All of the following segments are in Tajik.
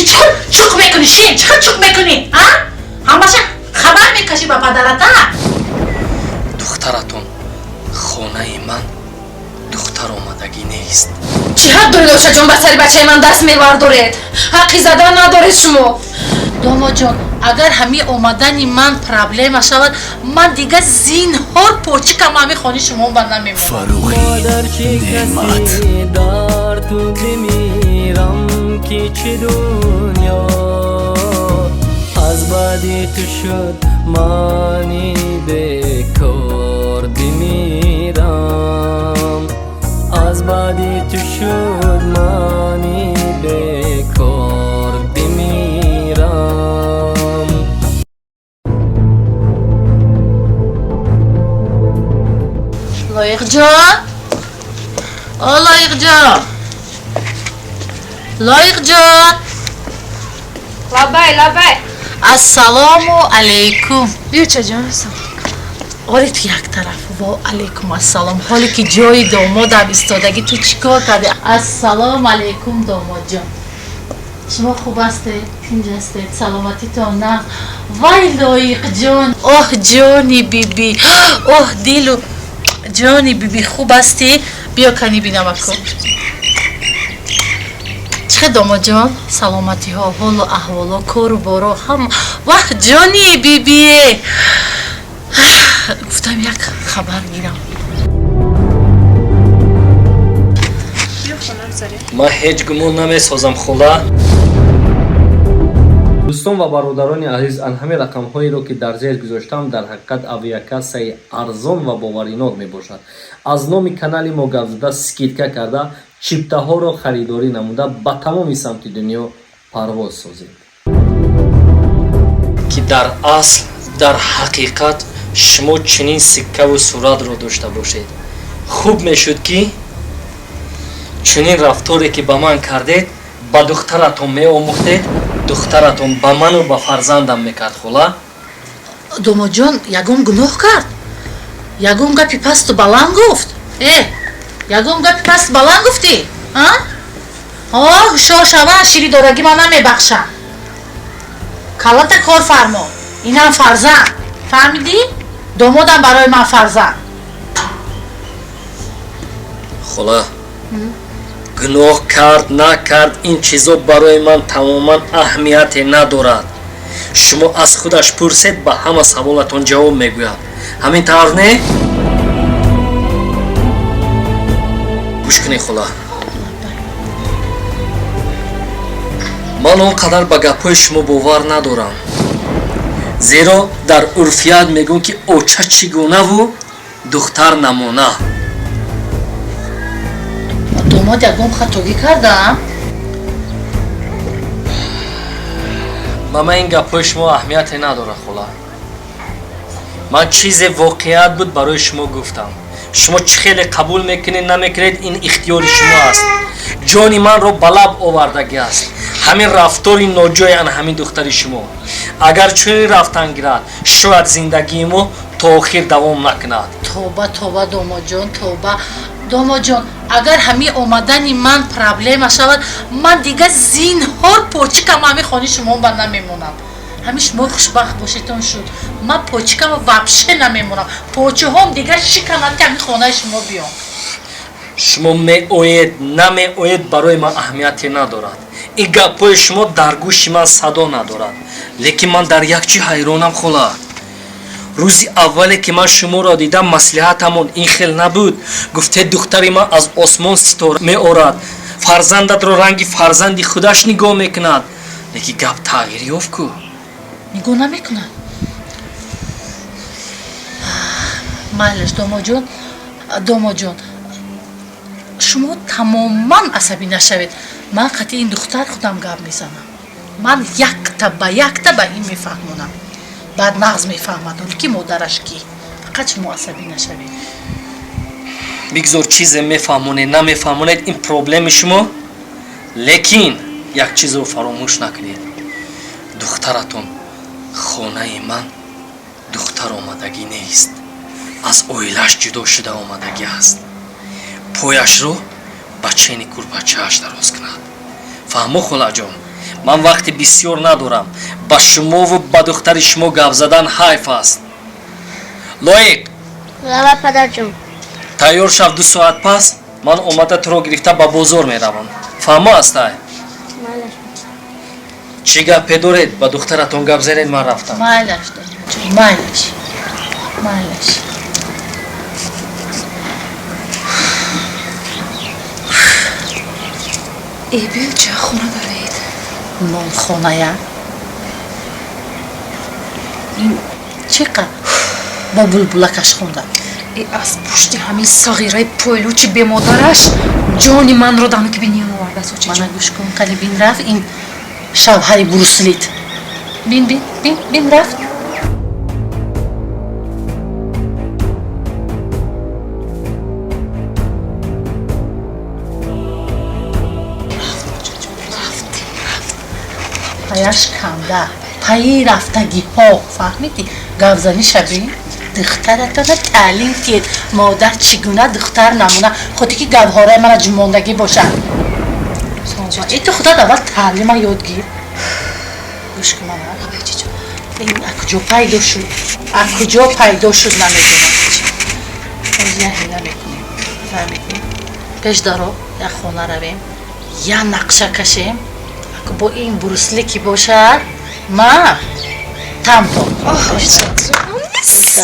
Чӣ чуқ мекунӣ, шин? Чӣ чуқ мекунӣ? А? Ҳамаша хабар мекашӣ ба падарата? Духтаратон хонаи ман духтар омадагӣ нест. Чӣ ҳақ доред, очаҷон, ба сари бачаи ман даст мевардоред? Ҳаққи задан надоред шумо. Домодҷон, агар ҳамин омадани ман проблема шавад, ман дига зинҳор почикам ҳамин хони шумо ба намемонам. Фаррухи Модар чӣ Неъмат. Каси дар ту бимирам, ки чӣ дунё аз баъди ту шуд, мани бекор бимирам, аз баъди ту шуд, мани бекор бимирам. Лоиқҷон, о Лоиқҷон, Лоиқҷон! Лабай, лабай. Ассалому алайкум. Биёчаҷон. Оре, ту як тараф, во алайкум ассалом. Ҳоле ки ҷои домодам истодагӣ, ту чӣ кор кардӣ? Ассалому алайкум, домодҷон, шумо хуб ҳастед? Тинҷ ҳастед? Саломатитон нағз? Вай, Лоиқҷон, оҳ, ҷони биби, оҳ, дилу ҷони биби, хуб ҳастӣ? Биё, кани бинамаку. Чӣ хел, домодҷон, саломатиҳо, ҳолу аҳволо, кору боро ҳам? Ваҳ, ҷони бибие, гуфтам як хабар гирам. Ман ҳеҷ гумон намесозам, хола. Дӯстон ва бародарони азиз, ан ҳамин рақамҳоеро, ки дар зер гузоштам, дар ҳақиқат авиакассаи арзон ва боваринок мебошад. Аз номи канали мо гап зада, скидка карда, чиптаҳоро харидорӣ намуда, ба тамоми самти дунё парвоз созед. Ки дар асл, дар ҳақиқат шумо чунин сиккаву суратро дошта бошед, хуб мешуд, ки чунин рафторе, ки ба ман кардед, ба духтаратон меомӯхтед, духтаратон ба ману ба фарзандам мекард, хола. Домодҷон, ягон гуноҳ кард? Ягон гапи пасту баланд гуфт? Ягон гапи пасту баланд гуфтӣ? А, ҳушёр шава, шири дорагӣ ман намебахшам. Каллата кор фармо, инам фарзанд, фаҳмидӣ? Домодам барои ман фарзанд. Хола, гуноҳ кард, накард, ин чизо барои ман тамоман аҳамияте надорад. Шумо аз худаш пурсед, ба ҳама саволатон ҷавоб мегӯяд. Ҳамин тавр не? Гӯш кунед, хола, ман он қадар ба гапҳои шумо бовар надорам, зеро дар урфият мегӯм, ки оча чӣ гунаву духтар намуна. Домод, ягон хатогӣ кардам? Ба ман ин гапҳои шумо аҳамияте надорад, хола. Ман чизе воқеият буд, барои шумо гуфтам. Шумо чӣ хеле қабул мекунед, намекунед, ин ихтиёри шумо аст. Ҷони манро ба лаб овардагӣ аст ҳамин рафтори ноҷои ана ҳамин духтари шумо. Агар чунин рафтан гирад, шояд зиндагии мо то охир давом накунад. Тоба, тоба, домодҷон, тоба. Домодҷон, агар ҳамин омадани ман проблема шавад, ман дига зинҳор почикам ҳамин хони шумо ба намемонам. Ҳамин шумо хушбахт бошедон шуд, ман почикама вообще намемонам. Почиҳом дига шиканад, ки ҳамин хонаи шумо биём. Шумо меоед, намеоед, барои ман аҳамияте надорад. Ин гапҳои шумо дар гӯши ман садо надорад. Лекин ман дар як чӣ ҳайронам, хола. Рӯзи аввале, ки ман шуморо дидам, маслиҳатамон ин хел набуд. Гуфтед, духтари ман аз осмон ситора меорад, фарзандатро ранги фарзанди худаш нигоҳ мекунад. Лекин гап тағйир ёфт ку. Нигоҳ намекунад. Майлаш, домодҷон, домодҷон, шумо тамоман асабӣ нашавед. Ман қатъи ин духтар худам гап мезанам. Ман якта ба якта ба ин мефаҳмонам, баъд нағз мефаҳмад, ки модараш кӣ. Фақат шумо асабӣ нашавед. Бигзор чизе мефаҳмонед, намефаҳмонед, ин проблеми шумо. Лекин як чизро фаромӯш накунед: духтаратон хонаи ман духтар омадагӣ нест, аз оилааш ҷудо шуда омадагӣ аст. Пояшро ба чени курпачааш дароз кунад. Фаҳмо, холаҷон? Ман вақти бисёр надорам. Ба шумову ба духтари шумо гап задан ҳайф аст. Лоиқ. Лаба падарҷон. Тайёр шав, 2 соат пас ман омада туро гирифта ба бозор меравам. Фаҳмо астай? Чӣ гапе доред? Ба духтаратон гап занед, ман рафтам. Майлаш, домодҷон, майлаш. Майлаш. Э, биё ча хона даред. Нонхоная. Ин чӣ қад бо булбулакаш хонда? Э, аз пушти ҳамин сағираи пойлучи бемодараш ҷони манро дануки бинён овардааст, очаҷон. Мана гӯш кун, қали бин рафт ин шавҳари бруслит. Бин, бин, бин, бин рафт. Паяш канда, паи рафтагиҳо, фаҳмидӣ? Гавзанӣ шабин, духтаратона таълим кед, модар чӣ гуна духтар намуна, худи ки гавҳораи мана ҷумондагӣ бошад. Э, ту худат аввал таълима ёд гир. Гӯш кун мана. Ин а куҷо пайдо шуд? А куҷо пайдо шуд намедонам. Боз як ҳила мекунем. Фаҳмидӣ? Пеш даро як хона равем, як нақша кашем. Бо ин брусли ки бошад, ма тамто.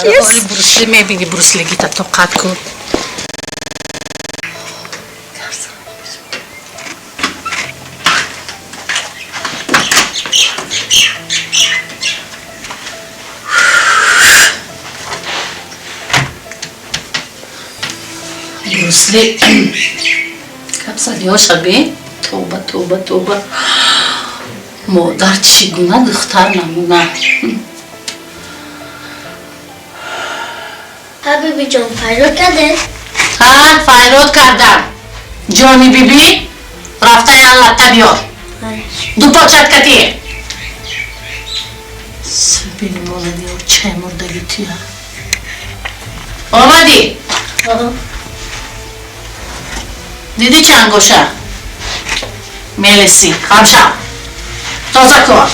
Оли брусли мебини, бруслигита тоқат кун. Брусли капсадиҳоша бин. Тоба, тоба, тоба. Модар чӣ гуна духтар намуна. Ҳа, бибиҷон, файрод кардед? Ҳа, файрод кардам. Ҷони бибӣ, рафта як латта биёр. Ду почат катӣ. Бини молади чай мурдаги туя. Омадӣ? Дидӣ чангоша? Мелеси, хамшав. Тоза кун.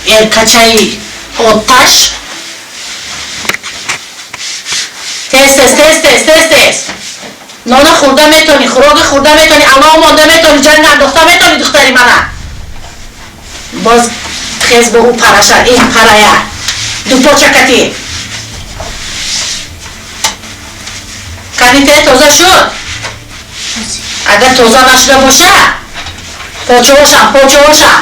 Эркачаи оташ. Тез, тез, тез, тез, тез, тез. Нона хӯрда метонӣ, хӯроки хӯрда метонӣ, алов монда метонӣ, ҷанг андохта метонӣ, духтари мана. Боз хез бо ӯ параша, ин парая. Ду почакатӣ. Каните тоза шуд? Агар тоза нашуда боша, почаҳошам, почаҳошам.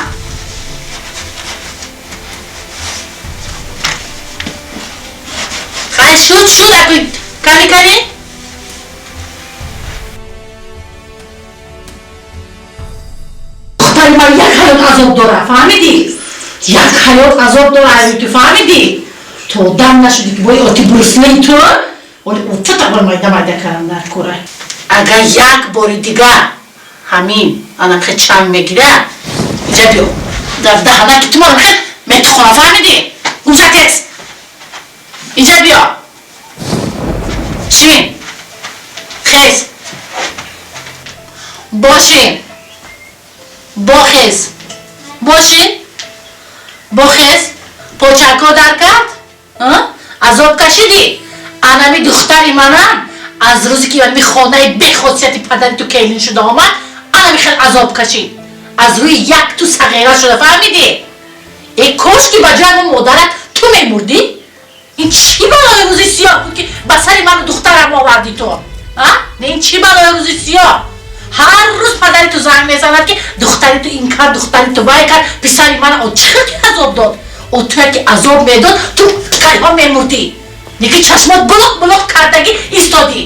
Хай шуд, шуд, аку кани, кани. Духтари ман як ҳаёт азоб дора, фаҳмидӣ? Як ҳаёт азоб дора, ай ту фаҳмидӣ? То дам нашудӣ ки бои оти бруслин ту, оли уфта бор майда майда кардам дар кора. Агар як бори дигар ҳамин анамхе чанг мегира, инҷа биё. Дар даҳана ки ту манамхе метухона, фаҳмидӣ? Гумша тез. Инҷа биё. Шин. Хез. Бошин. Бохез. Бошин. Бохез. Почакҳо дар кард? Азоб кашидӣ? Анами духтари манам аз рӯзе ки ами хонаи бехосияти падари ту келин шуда омад, анами хел азоб кашид. Аз рӯи як ту сағира шуда, фаҳмидӣ? Э, кош ки ба ҷои мо модарат ту мемурдӣ? Ин чӣ балои рӯзи сиёҳ буд ки ба сари ману духтарам овардӣ ту? А? Не, ин чӣ балои рӯзи сиёҳ? Ҳар рӯз падари ту занг мезанад ки духтари ту ин кард, духтари ту вай кард, писари мана о чӣ хел ки азоб дод? О туя ки азоб медод, ту кайҳо мемурдӣ. Неки чашмот булуқ булуқ кардагӣ истодӣ.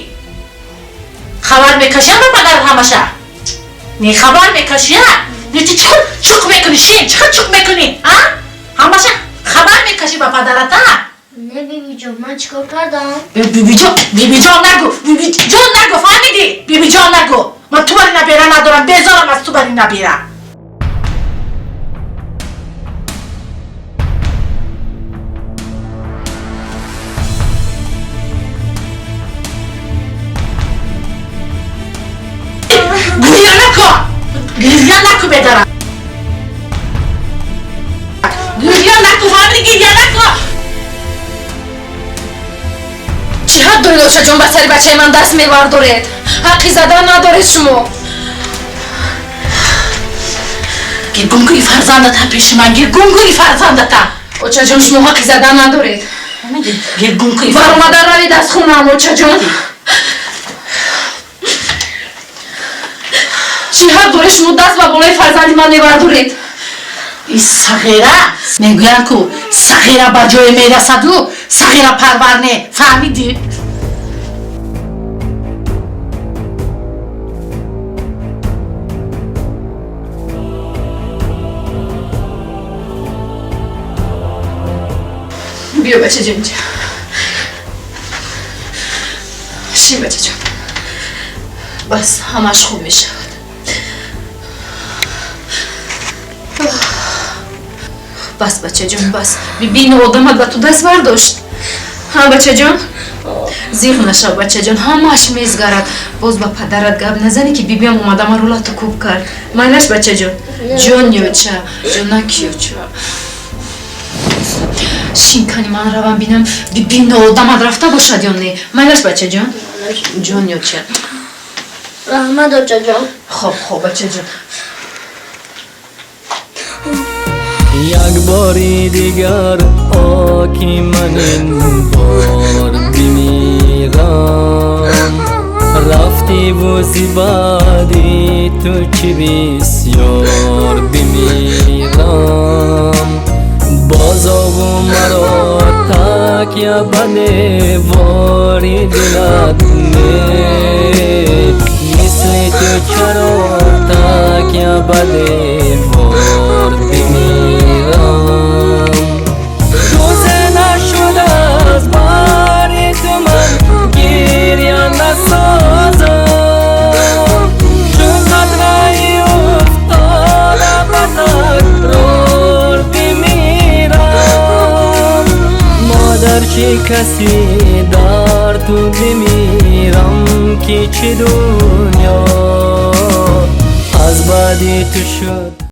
Хабар мекашия ба падарат ҳамаша? Не хабар мекашия? Не ту чӣ хел чуқ мекунӣ, шин, чӣ хел чуқ мекунӣ? А? Ҳамаша хабар мекашӣ ба падарат, а? Не, бибиҷон, ман чӣ кор кардам? Бибиҷон, бибиҷон нагӯ, бибиҷон нагӯ, фаҳмидӣ? Бибиҷон нагӯ. Ман ту бари набера надорам, безорам аз ту бари набера. Гиря накун, Гиря наку бедара. Гиря наку, фаҳмидӣ, гиря наку. Чӣ ҳақ доред, очаҷон, ба сари бачаи ман даст мевардоред? Ҳаққи задан надоред шумо. Гир гум куни фарзандата пеши ман, гир гум куни фарзандата. Очаҷон, шумо ҳаққи задан надоред. Гир гум куни. Баромада равед аз хонаам, очаҷон. Чӣ ҳақ доред шумо даст ба болои фарзанди ман мевардоред? Ин сағира мегӯянд ку сағира ба ҷое мерасаду сағира парвар не, фаҳмидӣ? Биё, бачаҷон, инҷа шин, бачаҷон. Бас, ҳамаш хуб мешавад. Бас, бачаҷон, бас. Бибин, одамат ба ту даст бардошт. Ҳа, бачаҷон, зиғ нашав, бачаҷон, ҳамааш мезгарад. Боз ба падарат гап назанӣ, ки бибиам омада маро лату кӯб кард. Майлаш, бачаҷон. Ҷон ёча, ҷонак ёча. Шинкани ман равам бинам, бибин, одамат рафта бошад ё не. Майлаш, бачаҷон, ҷон ёча. Раҳмат, очаҷон. Хоб, хоб, бачаҷон. Як бори дигар оки ман ин бор бимирам. Рафтиву зи баъди ту чӣ бисёр бимирам. Бозову маро такя ба девори дилат не, мисли ту чаро такя ба девор бимирам. Рӯзе нашуд аз бари ту ман гиря насозам, чун қатраи уфтода ба такрор бимирам. Модар, чӣ каси дар ту бимирам, ки чӣ дунё аз баъди ту шуд.